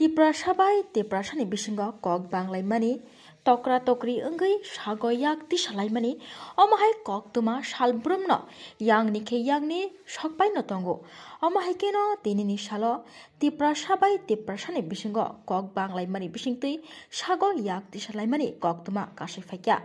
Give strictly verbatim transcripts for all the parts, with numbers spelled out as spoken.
Tiprasa bai Tiprasani bisingo kok banglaimani, tokra tokri wngwi sago yak tisalaimani, omo hai koktwma salbrumno yangni khe yangni sokpaino tongo. Omo hai kheno tinini salo Tiprasa bai Tiprasani bisingo kok banglaimani bisingtwi sago yak tisalaimani koktwma kasui phaikha.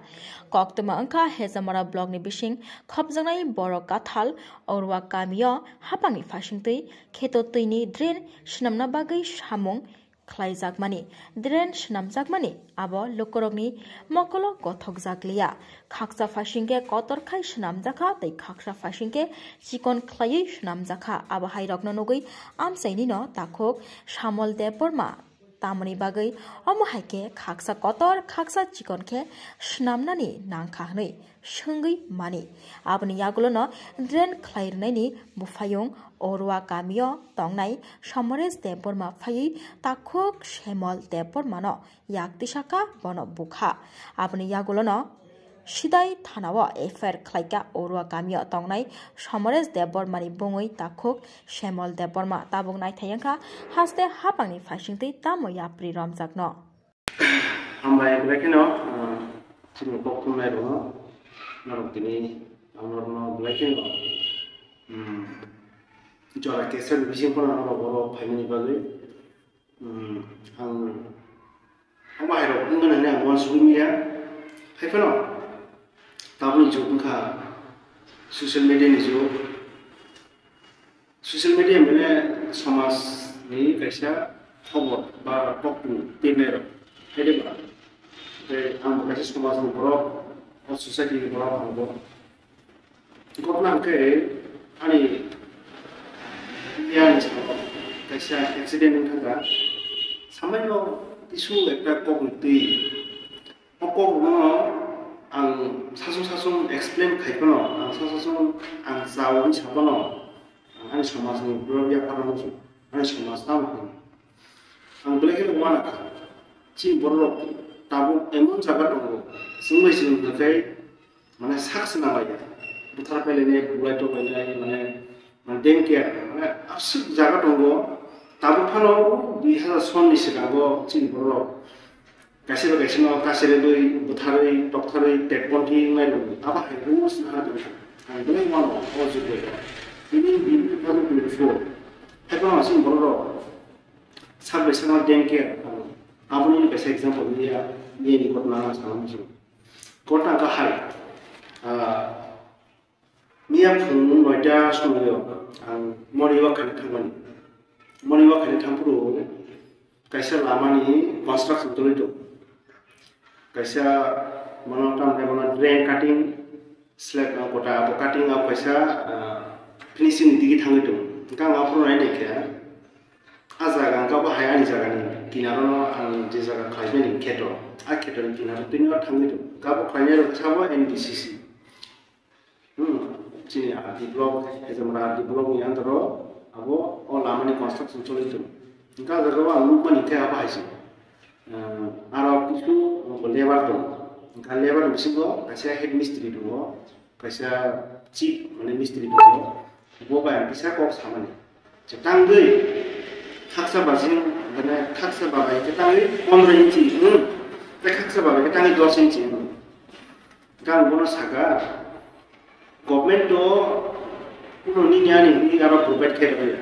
Koktwma wngkha Hejamara blockni bising khopjaknai Borok Kathal Orwa kamio hapangni phaisingtwi kheto twini drain swnamna bagwi samung khlaijakmani, drain swnamjakmani abo lukurokni mokolo gothokjak liya. Khaksa phaisingkhe kotor khai swnamjakha tei khaksa phaisingkhe chikon khlaiwi swnamjakha. Abo hairokno nugwi amchainino takhuk Samol Debbarma tamoni bagwi omo hai khe khaksa kotor khaksa chikon khe swnamnani nangkha hwnwi swngwi mani. Aboni yagulono drain khlai rwnaini buphayung Orwa kamio tongnai Somoresh Debbarma phaiwi takhuk Semol Debbarmano yak tisakha, bono bukha. Aboni yagulono Sidai thanao F I R khlaikha Orwa kamio tongnai Somoresh Debbarmani bungwi takhuk Semol Debbarma. Tabuk naithai wngkha haste hapangni phaisingtwi tamo yapri romjakno. Hambai, belai kheno, ah, chini kok thumnai rokno, norok tini ang norokno belai kheno, um, jora kesar bising phano norok oro phaimani bagwi, um, ang, ang bahai rok wngmani hwnwi ang uansugwi manya. Hai phano, tabukni jug wngkha social media ni jug. Social media mane somaj ni kaisa khobor ba kokni pirnai rok, hai de ba? Tei ang bo kaisa somaj ni borok, o society ni borok ang bo. Ghotna hwnkhe ani yang kaisa accident wngkha, samaino kisu ekta kokni twi. O kokno ang sasung sasung explain khai phano, ang sasung sasung ang chao wngwi sa phano, ang ani somajni borok yaphar wngwi, ani somaj tamo hwn. Ang belai kheno uanakha, chini bororok tabuk emon jaga tongo, chwng bai chwng hwnkhe, mane sak se nanglaiya, buthar pailainai, bulai toklainai, mane, mane, deng care, mane, aswk jaga tongo, tabuk phano dui hazar sonni swkango chini bororok kaisa bai kaisa no kasirwi, butharwi, toktharwi, tetponthi wngnai rwdi. Abo hai rules no hana tongkha. Ang belai uanw o jugo. Tini bini two thousand twenty-four. Hai phano aswk borok rok sak bai sakno deng care. Aboni kaisa example ni ya, nini ghotna ang sana muchung. Ghotna ka hai. Ah, Miya phung noita somoio ang morning walk khaina thangmani. Morning walk khaina thangphuru kaisa lamani construction choli tongo. Kaisa bono tamni bono drain cutting, slab, ah, kota abo cutting abo kaisa, ah, finishing ni digi thangwi tongo. Hwnkhe ang aphuru nai naikha, ah jaga hwnkhe abo hai ani jagani kinaro no ang je jaga khlaimani kheto, ah kheto ni kinaro twino thangwi tongo. Hwnkhe abo khlainai rok sabo N B C C. Hmm, chini R D block, Hejamara R D block ni under o abo o lama ni construction choli tongo. Hwnkhe ah jaga o ang nukmani khe abo hai se. Ah, aro kisu labour tongo. Hwnkhe labour ni bisingo kaisa head mistri tongo, kaisa chief mane mistri tongo. Bo bai ang kisa kok samani. Je tangwi khaksa bajing, mane khaksa babai khe tangwi pondro inchi, hmm, tei khaksa babai khe tangwi dos inchi, hmm. Khe ang bono saka, government to kuno nini ani hwnwi aro provide khe rwya.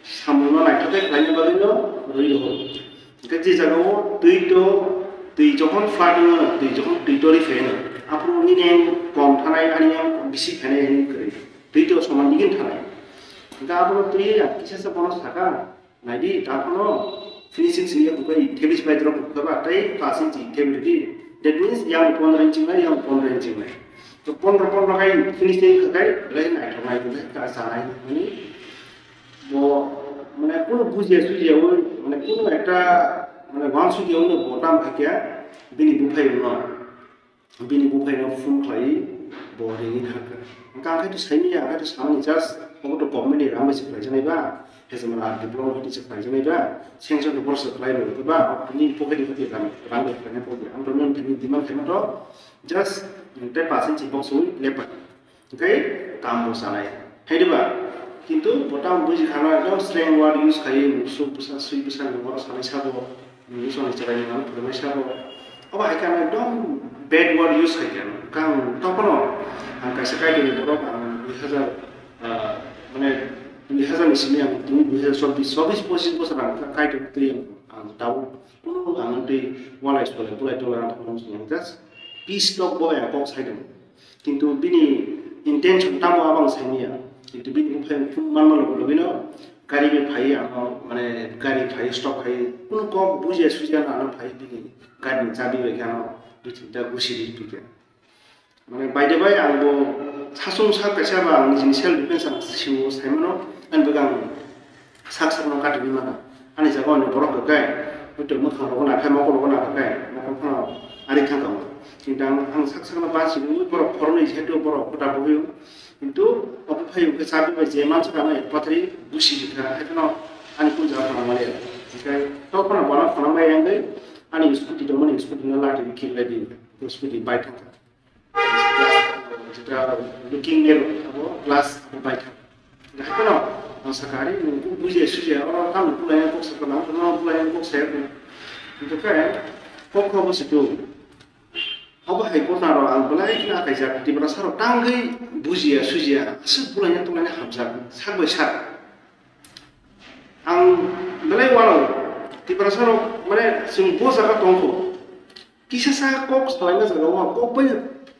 Samungno naithok khe khlaina bagwino rwi rwo. Hwnkhe je jagao twi to, twi jokhon flood wngmano, twi jokhon twi to ri phaino, aphuru nini ang kom thanai, ani ang bisi phainai hinwi kwrwi. Twi to soman digin thanai. Hwnkhe abono twi ang kisa se bono saka, Naidi, taphano finishing simi ya kukai, tebis bai drop kukai ba, tai passing chi, tebis di. That means, yang pondro inching nai, yang pondro inching nai. To pondro, pondro kai finishing kakai, lai nai, to nai, to nai, ka sa nai, mani. Bo, mane, kuno bujia, sujia, o, mane, kuno ekta, mane, wan sujia, o, bo tam khakia, bini buphai, no. Bini buphaino phone khlaiwi bo ringwi thangkha. Hwnkhe ang khe to saimanya, ang khe to samani just obo to government ni rang bai se khlaijaknai ba, Hejamara R D block ni se khlaijaknai ba, sanction to borok se khlai rwkha ba, nini pocket ni khe rang, rang bai khlainai pocket. Ang to nini thani demand khaima to just tei pass inchi box wi lepha. Hwnkhe kam bo chanai. Hai diba? Kintu bo tamo buji khana ekdom slang word use khaiwi musuk bwsa swi bwsa ni borok sanai sabo, musuk ni chwrai ni mano phwrwngmai sabo. Abo hai khana ekdom bad word use khai kha. Kang tokno ang kaisa Kaitor ni borok ang dui hazar, ah, mane dui hazar ni simi ang tini dui hazar chobbish, chobbish pochish bosor ang Kaitor twi ang tabuk kunu ang twi walai solai bulai tolai ang just peace talk bo ang kok sai tongo. Kintu bini intention tamo abang saimaya. Kintu bini buphai phung manma logi logi no gari bai phai ano, mane gari phai stop khai kunu kok bujiya sujiya no ano phai bini gari ni chabi bai khe ano dui tinta gusi ri twi khe. Mane by the way ang bo sasung sak kaisa ba ang nijini self defense ang siwo saimano ang bo ang sak sak no kati bimana. Ani jaga ani borok hwkai, hwtwi mwkhang rogo nakhai, mokol rogo nakhai, mokol phano ari thang kamo. Kintu ang, ang sak sak no basi borok phornoi jehetu borok kota bohio. Kintu obo phai hwnkhe chabi bai je mansa kama pathari busi dikha, hai phano ani kun jaga phano mali. Hwnkhe to phano bono phano mai yang dei, ani scooty tongmani scooty no lati kiklai di, scooty bai thang. Jeta looking mirror abo glass abo bai thang. Haikhe no ang sakha ari nung bujiya sujiya oro tamo bulai kok sakha nang no bulai kok saya ko. Itu khe kok kok bo situ. Abo hai kotna ro ang belai khe akaijak Tiprasa rok tangwi bujiya sujiya aswk bulai tonglaina hamjak sak bai sak. Ang belai wano Tiprasa rok mane chwng bo jaga tongkho. Kisa sa kok salaina jaga o kok bai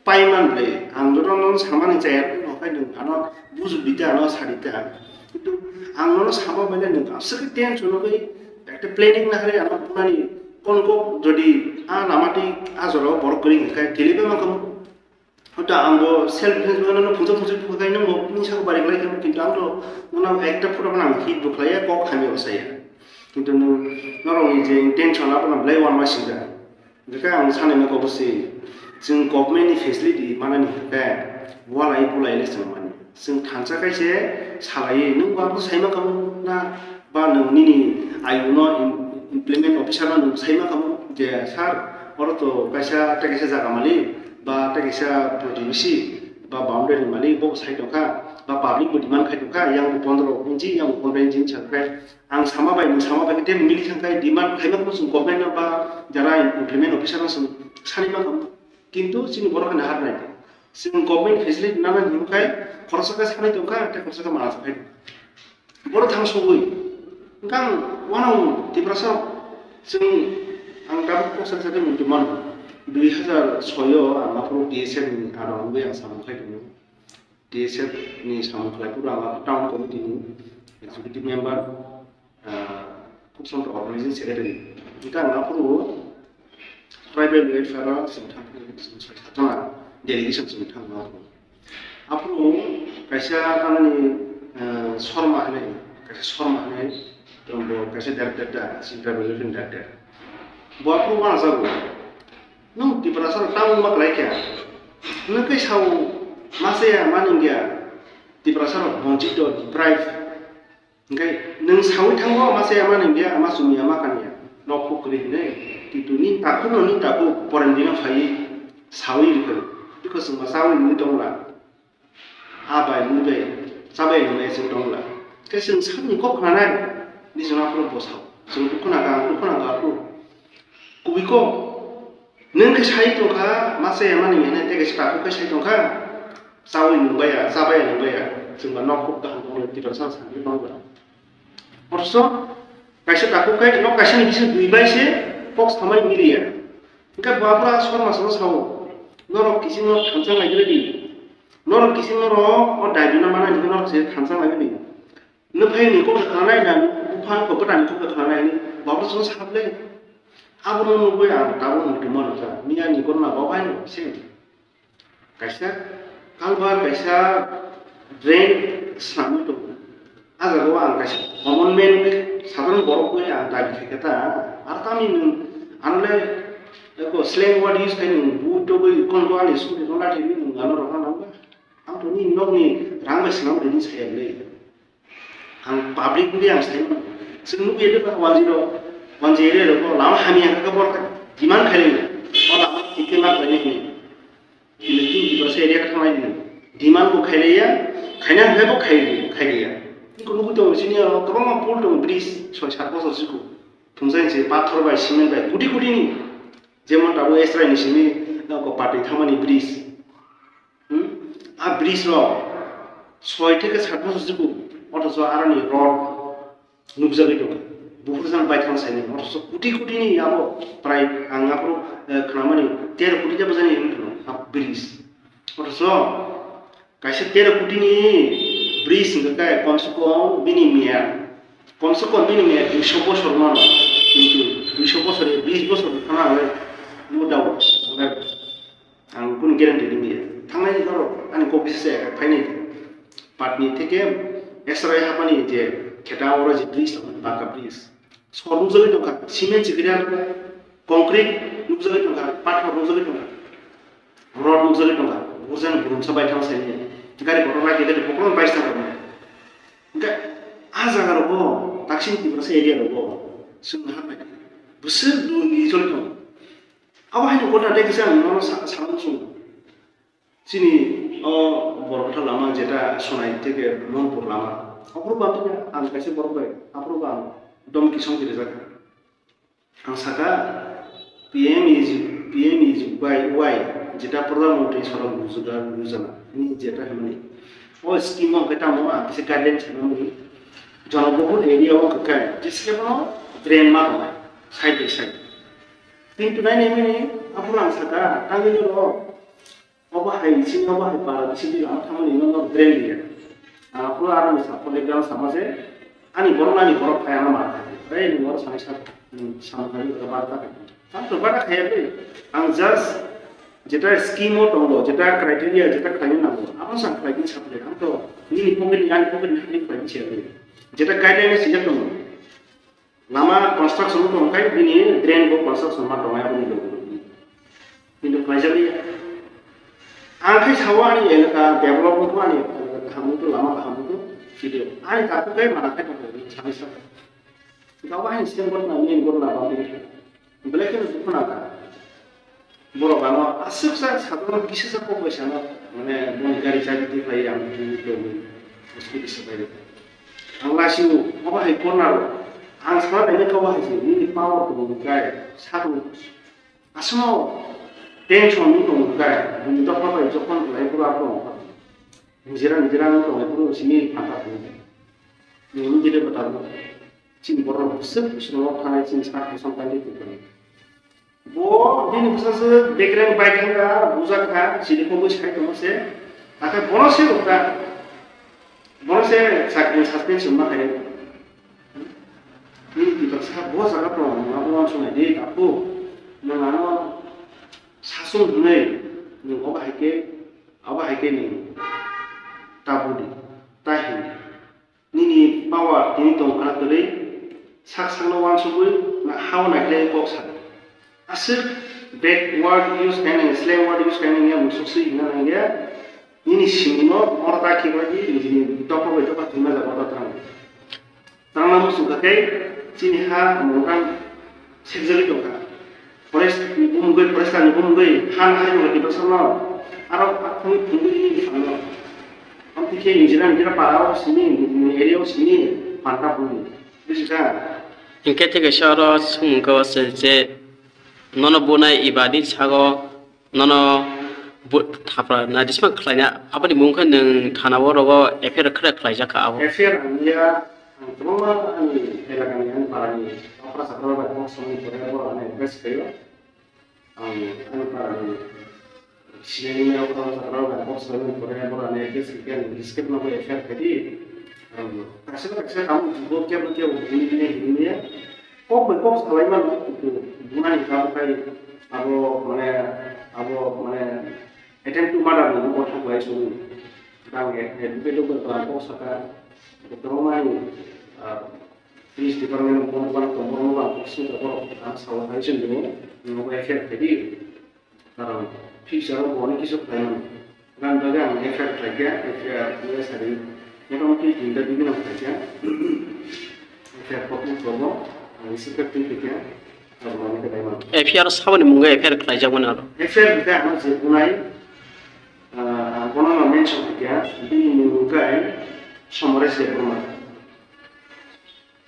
paiman le ang joto no samani chaya no khai nwng ano bujuk dita ano sadita. Kintu ang nono sama bai nwng aswk tension no kai ekta planning na hari ano punani kon kok jodi a lama ti a jora o borok kwrwi hwnkhe tilibai mankha. Hota ang bo self defense bo no phunsa phunsa bukha kai nang bo ni saka bari lai kamo kintu ang to nono ekta photo bo nang hit bukhlai ya kok hamya bwsai ya. Kintu nung norok ni je intention abo no belai wanma sida. Hingke ang sanai maka obo se chwng government ni facility manani hingke walai bulai le chwng mani. Chwng thansa kai se salai nung bo abo sai maka na ba nung nini ayung no im-, implement officer no nung sai maka je sir oro to kaisa tei kaisa jaga mali. Ba tei kaisa protinisi ba boundary ni malik bo sai tongkha ba public bo demand khai tongkha yang bo pondro inchi yang bo pondro inchi hinwi sakhe ang sama bai nwng sama bai tei mili thangkhai demand khaima khe chwng government no ba jara implement officer no chwng sani mangkha kintu chini borok no har nai chwng government facility nana hinwi khai khoroksa khe sani tongkha tei khoroksa khe mana khai tongkha. Borok thang sogwi. Hwnkhe ang uanao Tiprasa rok chwng ang tabuk kok saksa khe muitu mano. Dui hazar soi o ang aphuru T S F ni ano wngwi ang samung khai tongo. T S F ni samung khlai phuru ang aphuru town committee ni executive member, ah, Food Centre Organizing Secretary. Hwnkhe ang aphuru Tribal welfare o chwng thang, chwng soi satona delegation chwng thang ma. Aphuru kaisa tamani, eh, Sharma hinwi, kaisa Sharma hinwi, bo kaisa director da, chini tribal welfare ni director. Bo aphuru uanajago. Nwng Tiprasa rok tamo ma kwlai kha? Nwng khe sao ma se ya, ma nung ya. Tiprasa rok bonchito, deprive. Hingke nwng sawi thango, ama se ama nengya, ama chumya, ama kanya. Nok huk kwrwi hinwi, kintu ni takhuk no ni takhuk porendino phaiwi sawi rwkha. Bikho chwngma chawi nungwi tongla. A bai mui bai chabai nungwi chwng tongla. Khe chwng sakni kok khnanai, ni chwng aphuru bwsao. Chwng dukhu nangkha, ang dukhu nangkha aphuru. Kubui kok, nwng khe sai tongkha, ma se ama nengya hinwi, tei kaisa takhuk khe sai tongkha. Chawi nungbaya, chabaya nungbaya, chwngba nok huk kaham tongmani Tiprasa samung tongba. Othocho kaisa takhuk khai nok kaisani bising dui bai se kok samani miliya. Hingkhe bo aphuru a Sharma salo sao, norok kiching no thansa nai di, norok kiching norok o daiduna mana hinwi norok se thansa nai di. Nwphai ni kok khna nai na, bupha kok bwtani kok khna nai ni, bo aphuru chwng saple. Abono nugwi ang tabuk muitu mano kha, miya ni korna bo bai no se. Kaisa culvert, kaisa drain swnamwi tongo. A jaga o ang kaisa common man, sadharon borok bai ang dabi khaikha ta. Ar tamni nwng ano le eko slang word use khai nwng bu togwi kon ko ani scooty no lathi nwng ano rok nang ba. Ang to nini nokni rang bai swnam rwdi saya le. Ang public ni ang sai mano. Chwng nugwi de ba one zero, one zero area rogo lama hamya kha borok demand khai le. O lama tikhe ma khai le. Electricity base area kha thangnai di. Demand bo khai le ya, khaina hwnkhe bo khai le, khai le ya. Nugwi tongo, chini oro kwbangma pool tongo, bridge soi sat bosor sikhu. Thumjani se pathor bai, cement bai, koti koti ni. Jemon tabuk Israel ni simi, uh, ko patwi thangmani bridge. Hmm? A bridge rok soi theke sat bosor sikhu, othocho aroni rod nukjagwi tongo. Buphurjang baithang saini, othocho koti koti ni abo prai ang aphuru, eh, khnamani tero koti jabo jani hinwi tongo, a bridge. Othocho kaisa tero koti ni bridge hwnkha khe komse kom bini miya, komse kom bini miya duiso bosor mano, kintu duiso bosor, bish bosor thana hwnwi no doubt. Ang kunu guarantee ringya. Thangnai norok ani kok bisa se phainai. Patni theke Esrai hapani je kheta oro je bridge tong, Baka bridge. Sor nukjagwi tongkha, cement chikriya, concrete nukjagwi tongkha, pathor nukjagwi tongkha, rod nukjagwi tongkha. Buphurjani burumsa baithang saini. Gari kotor bai khe bokhorok bai sa rok. Hwnkhe a jaga rogo, Dakshin Tiprasa area rogo, chwng hapnai. Bwswk dul ni choli tongo. Abo haino gotha tei kisa ang nono sa-, samung sung. Chini o Borkotha lama jeta Sonai theke Monpur lama. Aphuru ba ang kaisa borok bai, aphuru ba ang domki songwi rijak. Ang saka P M E G, P M E G Y, Y, jeta Pradhan Mantri Sadak Yojana, Yojana, ni jeta hwnmani. O scheme o hwnkhe tamo ang kisa guideline sanamani. Jonobohul area o hwnkhe jeske bono drain ma tongnai, side by side. Kintu nai nai mani, aphuru ang saka, tangwi noro, obo hai, sini obo hai para, sini lama thangmani, no, no, drain dia. Aphuru aro ni sa, pole ground sama se, ani borok, ani borok, phai ano ma thai. Ei, ni borok sanai sa, hmm, sama thai, ora bar ta. Ang to bara khaya bai. Ang just, jeta scheme o tongo, jeta criteria, jeta khlaina nango. Abo sa khlai din sa pole. Ang to, nini pocket ni, ani pocket ni, ani khlai din sa bai. Jeta guideline sijak tongo. Lama construction tong khai bini drain bo construction ma tong aboni logi. Kintu khlaijak ya. Ang khai sawa ani elaka develop wngkha ani elaka kaham wngkha lama kaham wngkha. Kintu ani takhuk khai mana khai tong khai sami sa. Gabo ani stem bot na main bot na bang bini. Belai kheno dukhu nangkha. Borok ano aswk sa sadhana kisa sa kok bai sana, mane boni gari chabi twi khlai ang twi twi scooty se bai. Ang lasi o, obo hai corner o. Ang sana naina khe obo hai se, nini power tong kai, sakni. Aswkno tension ni tong kai, bini dopha bai jokhon lai pura tong. Nijera nijera tong lai pura simi phata tong. Nini dire bata. Chini borok bwswk bwswk no thanai chini sak bwswk tangwi tongkha. Bo bini bwsajwk bekreng bai thangkha, bujak kha, chini kogwi sai tongma se. Hakhe bono se rwkha. Bono se sakni suspension ma khaio. Bini bwsajwk bo jaga tong, nwng abo uansuknai di, takhuk. Nwng ano sasung hwnwi, nwng obo hai khe, obo hai khe nwng ta budi, ta hindi. Nini power tini tong khna kwrwi, sak sakno uansugwi na hao naikhlai kok sa. Aswk bad word use khainai, slang word use khainai ya musuk swi hina nangya. Nini simino moro ta khibai di, nini dopha bai dopha thwima jaga oro twrang. Twrangna musuk kha khe chini ha mungkang sekjagwi tongkha. Forest ni bumungwi, forester ni bumungwi, han hai rok ni bwsarok no, aro akhungwi phungwi ni bwsarok no. Amtwi khe nijera nijera para o simi, area o simi, panta phungwi. Bisi kha. Hinkhe theke se oro swngmung khe o se je nono bunai ibadi sago nono bu-, thapra na disma khlaina aboni mung khe nwng thana o rogo F I R khe khlaijak kha abo. F I R ang ya, ang kwbangma ani elakani, ani parani okra sakra bai kok samani pore borok ano request khaio. Ang ani parani sinani mera okra sakra bai kok samani pore borok ano request khaikhe ang skip no bai F I R khaidi. Ang kaisa kaisa tamo jubo kebo kebo hini hini hini ya. Kok bai kok salai mano, kintu bunani kabo khai abo mane, abo mane attempt to murder ni bo thang lai sung. Tang e, e, buke do ko tang kok saka, ko mai, ah, police department ko ban ko ban ko sung ko ko ang sawa khai sung ni, ni ko F I R khai di. Karon future o bo ni kisu khlai mano. Gan bagwi ang F I R khlai kha, F I R ni sari motamoti tinta dui din ang khlai kha. F I R kopi probo ang isi kha twi kha, abo ni khlai mano. F I R saboni mungwi F I R khlai jak mano aro. F I R kha ano je bunai, ah, ang kono no mention kha, bini mung kha Somoresh Debbarma.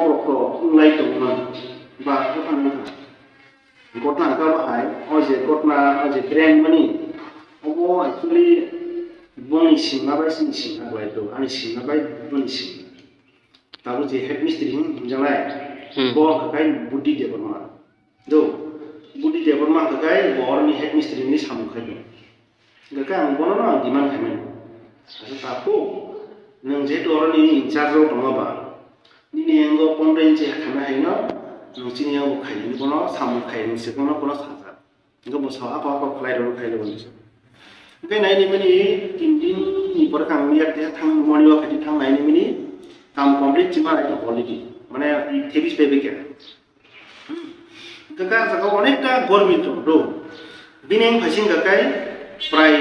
kokrok to wnglai tongmani ba kothang wngkha. Gotna hwnkha bo hai, o je gotna, o je brand mani, obo actually boni sima bai chini sima bai to, ani sima bai boni sima. Tabuk je head mistri hin hinjalai, Hmm. bo hwnkha kai Budhi Debbarma. Do, Budhi Debbarma hwnkha kai bo oroni head mistri ni samung khai do. Hwnkha khe ang bono no ang demand khaimani. Asa takhuk, nwng jehetu oroni in charge rok tongo ba, nini yango pondro inchi khaina haino, nwng chini yango khainani bono samung khainani se bono bono sajak. Hwnkhe bo sao apa apa khlai rw khlai rw hinwi sa. Hwnkhe nai nai mani tin din ni pore khe ang yak tei thang morning walk khai thang nai nai mani kam complete chima nai already. Mane tebis pebe khe. Hwnkhe ka jaga onekta gormi tong do. Bini wng phaising kha kai prai,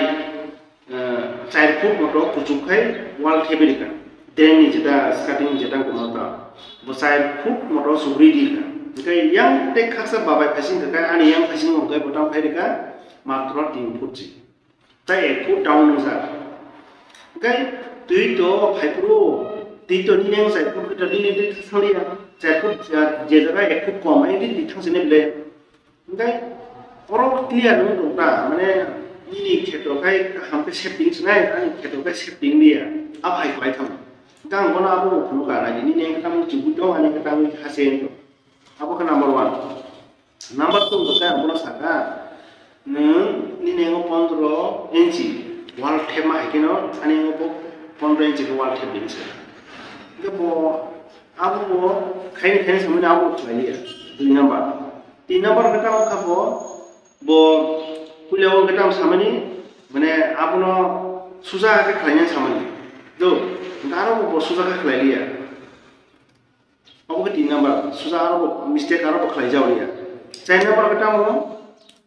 eh, char foot moto kuchuk khai wall thebiri kha. Drain ni jeta skirting jeta kono ta. Bo char foot moto sugri di kha. Hwnkhe yang tei khaksa babai phaising kha kai ani yang phaising hwnkhe bo tang phai rikha matro tin foot si. Tai ek foot down nung sa. Hwnkhe twi to phai phuru twi to nini yang char foot khe to nini twi thasaliya. Char foot je jaga ek foot kom ai twi thang sini ble. Hwnkhe oro clear wng tong ta, mane nini kheto khai kaham khe setting sinai, ani kheto khai setting liya, a phai klai thang. Hwnkhe ang bono abo bo phunukha, nai di, nini wngkha tamo chubui tong, ani wngkha tamo hase wng tong. Abo khe number one. Number two wngkha khe ang bono sakha, nwng nini yango pondro inchi wall thepma hai kheno, ani yango bo pondro inchi khe wall thep di hinwi sa. Hwnkhe bo abo bo khaini khaini samani abo bo khlai liya, dui number. Tin number khe tamo kha bo, bo puila o khe tamo samani, mane abono suja khe khlaina samani. Do, hwnkhe aro bo suja khe khlai liya. Abo khe tin number, suja aro bo mistake aro bo khlai jao liya. Char number khe tamo,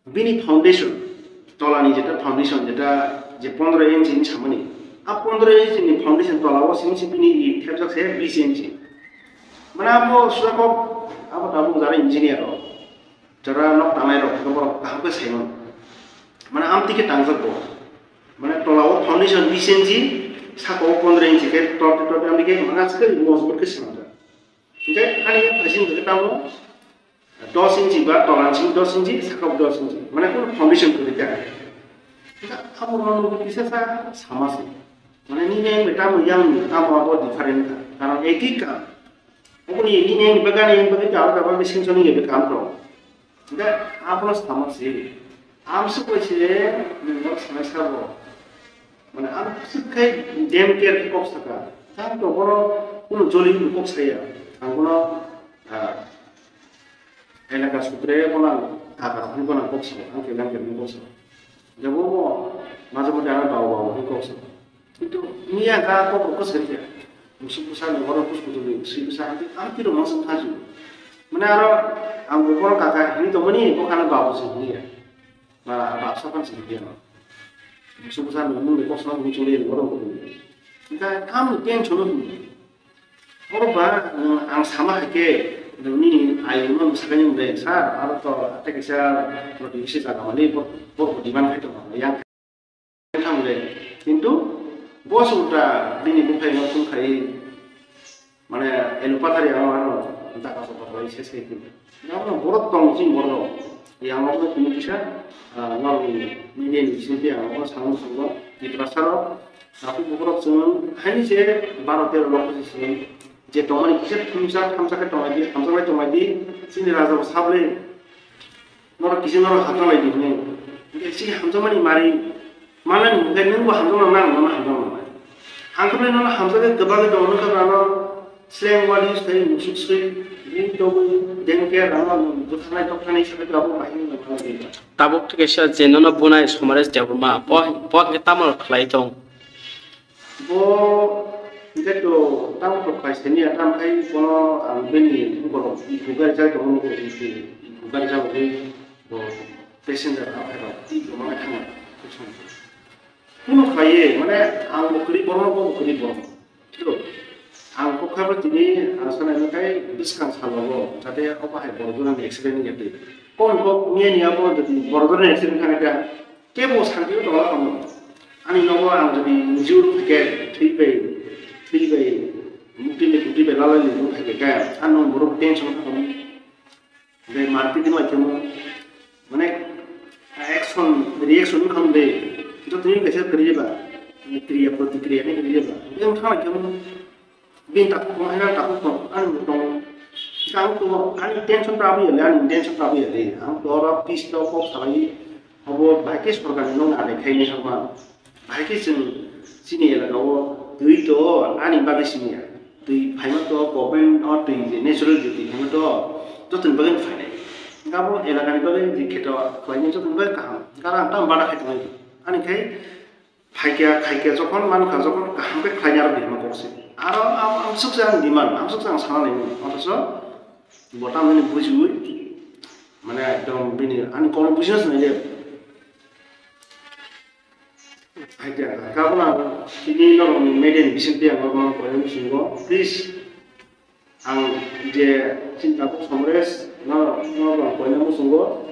bini foundation, tola ni jeta foundation, jeta je pondro inch ni samani. A pondro inch ni foundation tola o simi si bini i thepjak se bis inch. Mane abo suja kok, abo tabuk jara engineer rok. Jara nok tangnai rok, borok kaham khe saimano. Mane amtwi khe tangjak bo. Mane tola o foundation bis inch, saka o pondro inch khe torte torte amtwi khe mane aswk khe mojbut khe swnamjak. Hwnkhe ani phaising khe tamo dos inch ba tola ni simi dos inch, saka o dos inch. Mane kunu foundation kwrwi kha. Hwnkhe abo rok nugwi kisa sa sama se. Mane nini yang bai tamo yang tamo abo different kha. Karon eki kam. Oboni nini yang bagani yang bagani kha, abo abo bising soni yang kam to. Hingke abono sama si. Amsuk bai se nini sama sabo. Mane amsuk khai dem care kok saka. Tang to bono kuno joli kok saya. Ang bono, ah, elaka sutre bono ang taka hwnwi bono kok saka. Ang khe lang khe kok saka. Jabo bo maje mote ano bawo bawo hwnwi kok saka. Kintu miya ka kok rok kwsang khe. Musu bwsa ni bono kus kutu ni si bwsa ang ang tiro mangsa thaju. Mane aro ang bo bono kaka hini to mani bo khana babu se hini ya. Ba ba sa pan se hini ya. Musu bwsa ni mung ni kok sa ni chuli ni bono kutu. Ka kam ni pen chono ni. Oro ba ang sama hai ke ni ai mo sakani de sir aro to ate kisa to di si jaga mani bo bo diman hai to yang. Thang le. Kintu bo se ulta bini buphai no phone khai, mane, elo pathari ano ano taka sota khai ses khai kintu. Abono borok tong chini borok. Yang no kunu kisa, ah, no media ni bising te ang no sango sango. Tiprasa rok, aku borok chwng haini se baro tero lok se je tongmani kisa thumsa thamsa khe tongmani, thamsa khe tongmani, chini raja bo sable. Norok kisa norok hamjaknai di hwnwi. Hingke chini hamjakmani mari manani hwnkhe nwngbo hamjaknang nang, nono hamjaknang nang. Ang khe nono hamjakgwi kwbangwi tongo, nokha rano sleng wadi swtwi musuk swi, bui tobwi, dengke rano bwtharnai tokthani sakhe abo bahai wngkha. Tabuk khe kaisa je nono bunai Somaresh Debbarma, bo, bo hwnkhe tamo khlai tong? Bo hwnkhe to tamo to khlai sani ya, tamo khai bono ang bini borok bugar jai tongmani ko isi bugar jai bo passenger rok hai rok twi tongmani thangma. Kuno khlai ye, mane ang bo kwrwi borok, bo kwrwi borok. To ang kok kha tini ang sanai khai bwskang salo bo jate obo hai borok jona ni accident ni yatwi. Kon kok niya niya bo borok jona ni accident thang kha. Kebo santi o tongla kamo. Ani nogo ang jodi injure thake, thwi bai, thwi bai, mukti bai, mukti bai lalai ni mung thake kaya. Ano borok tension kamo. Bai marti di mai kamo. Mane action, reaction kamo de. Joto ni kaisa kriya ba. Kriya, protikriya ni kriya ba. Yang thang kamo. Bini takhuk tong, ani takhuk tong, ani bo tong. Ang to, ani tension ta abu yale, ani tension ta abu yale. Ang to oro peace to kok salai, abo bahai khe sorkar ni nong adai khai ni hama. Bahai khe chwng chini elaka o twi to ani bagwi simi ya. Twi phaima to government o twi je natural je twi phaima to jotoni bagwi phainai. Abo elaka ni bagwi je kheto khlaini jotoni bagwi kaham. Karon ang tam bada khai tongo. Ani khai Phaikya, khaikya jokhon mankha, jokhon kaham khe khlaina rok dima kok se. Aro am, amsuk se ang demand, amsuk se ang sana nai mano. Othocho bo tamoni bujiwi, mane ekdom bini ani kokno bujina se nai le. Phaikya, kabuna tini norokni media ni bisingtwi ang norokno koinani bisingo, please, Ang je chini tabuk Somres no, no bang koina muchungo,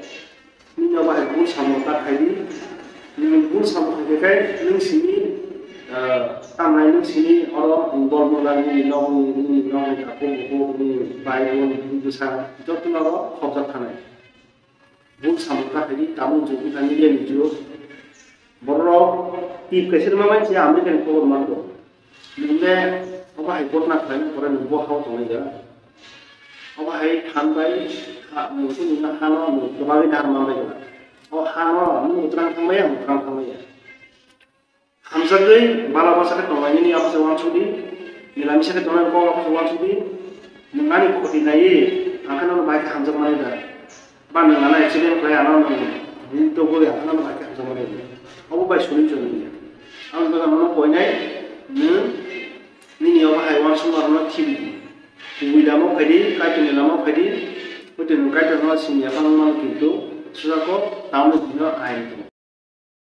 nini no bahai bul samung ta khai di, nini bul samung khai khe kai, nung sini, ah, tangnai nung sini oro involve wngna nini nokni, nini nokni tabuk bukhuk, nini bai bun, bini bwsa, joto no oro khobjak thanai. Bul samung ta khaidi, tabuk jug wngkha media ni jug. Borok tip kaisa rwma bai se America ni khobor mango. Nwng le obo hai gotna khlai pore nwng bo hao tonglai da. Obo hai phan bai ha, nwng khe nwng hano nwng kwbangwi dahar manlai da. O hano nwng mwtwrang thanglai ya, mwtwrang thanglai ya. Hamjakgwi bala bwsa khe tonglainani abo se uansukdi, milamisa khe tongnai kok abo se uansukdi, nwng ani khoti naiwi ang khe nono bai khe hamjakmani da, ba nwng ano accident khlai ano nwng bini togwi ang khe nono bai khe hamjakmani da, obo bai suri chori ya. Ang khe nono koinai nwng nini obo hai uansukma rwno khibi di, kubui lama phaidi, Kaitorni lama phaidi, hwtwi nwng Kaitorno simi ya phano mano kintu suja kok tamni bini ain tongo.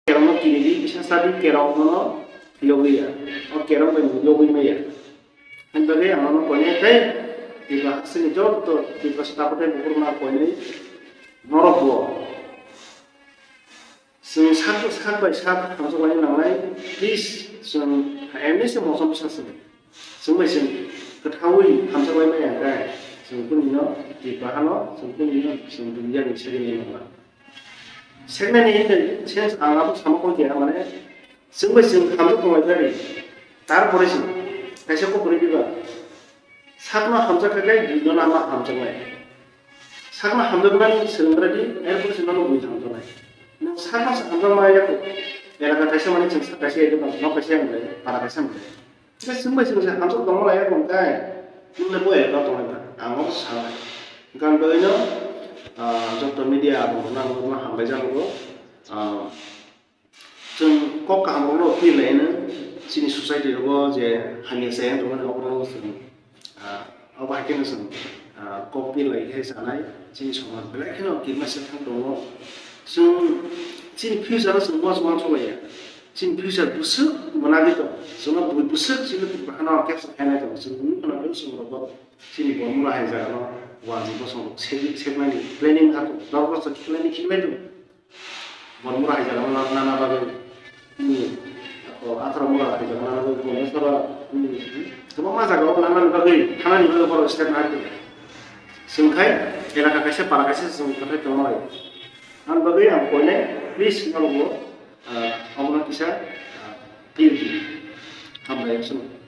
Kerongno kiridi, bisa sadi kerong nono yogwi ya. O kerong bai yogwi maya. Ani bagwi ang nono koinai tei Tripura hasteni joto Tripura sita kothai bukurokno koinai norok bo. Chwng sak, sak bai sak hamjakwlaina nangnai, please, chwng emni se mosom bwsa chwng. Chwng bai chwng kwthaui hamjakwlai maya hwnkhe, chwng kunino Tripura hano, chwng kunino, chwng duniya ni sagini nangma. Segmani in the sense ang abo sama koi khe mane chwng bai chwng hamjak tonglai phai ri. Tarpore se kaisa kok kwrwi diba, sakno hamjak kha khe buino nama hamjaknai. Sakno hamjaknani swrwng gra di, erpore se nono bui hamjaknai. Nwng sakno se hamjakma ya kho, elaka kaisa mani chwng sak kaisa ya khe, nok kaisa ya mwnai, para kaisa mwnai. Hwnkhe chwng bai chwng se hamjak tongma lai ya kho hwnkhe, nwng le bo elaka tongnai ba? Ang obo sanai. Hwnkhe ang bagwino, ah, joto media rokno ang obo hambai janogo. Ah, Chwng kok kaham rokno appeal laino, chini society rogo je hamya chaya wng tongmani, oborok chwng, ah, obo hai kheno chwng, ah, kok appeal lai khe sanai, chini somaj belai kheno kirima se thang tongo. Chwng chini future no chwng uansuk uansuk laiya. Chini future bwswk mwnagwi tong, chwngno bui bwswk chini Tripura hano capture khainai tong, chwng nukha na chwng rogo chini Bormura hai jagano wanjwi bosong rok sek-, sekmani planning ha tong, dorkar khlaini khlai tong. Bormura hai jaga nana bagwi, hmm, o Athra mura hai jaga nana bagwi, Bhubaneswara, hmm, kwbangma jaga o nana bagwi, thanani bagwi borok step nai. Chwng khai elaka kaisa, para kaisa chwng kwthai tongma lai. Ang bagwi ang koinai, please, norok bo, ah, omono kisa, ah, appeal di. Hambai, chwng.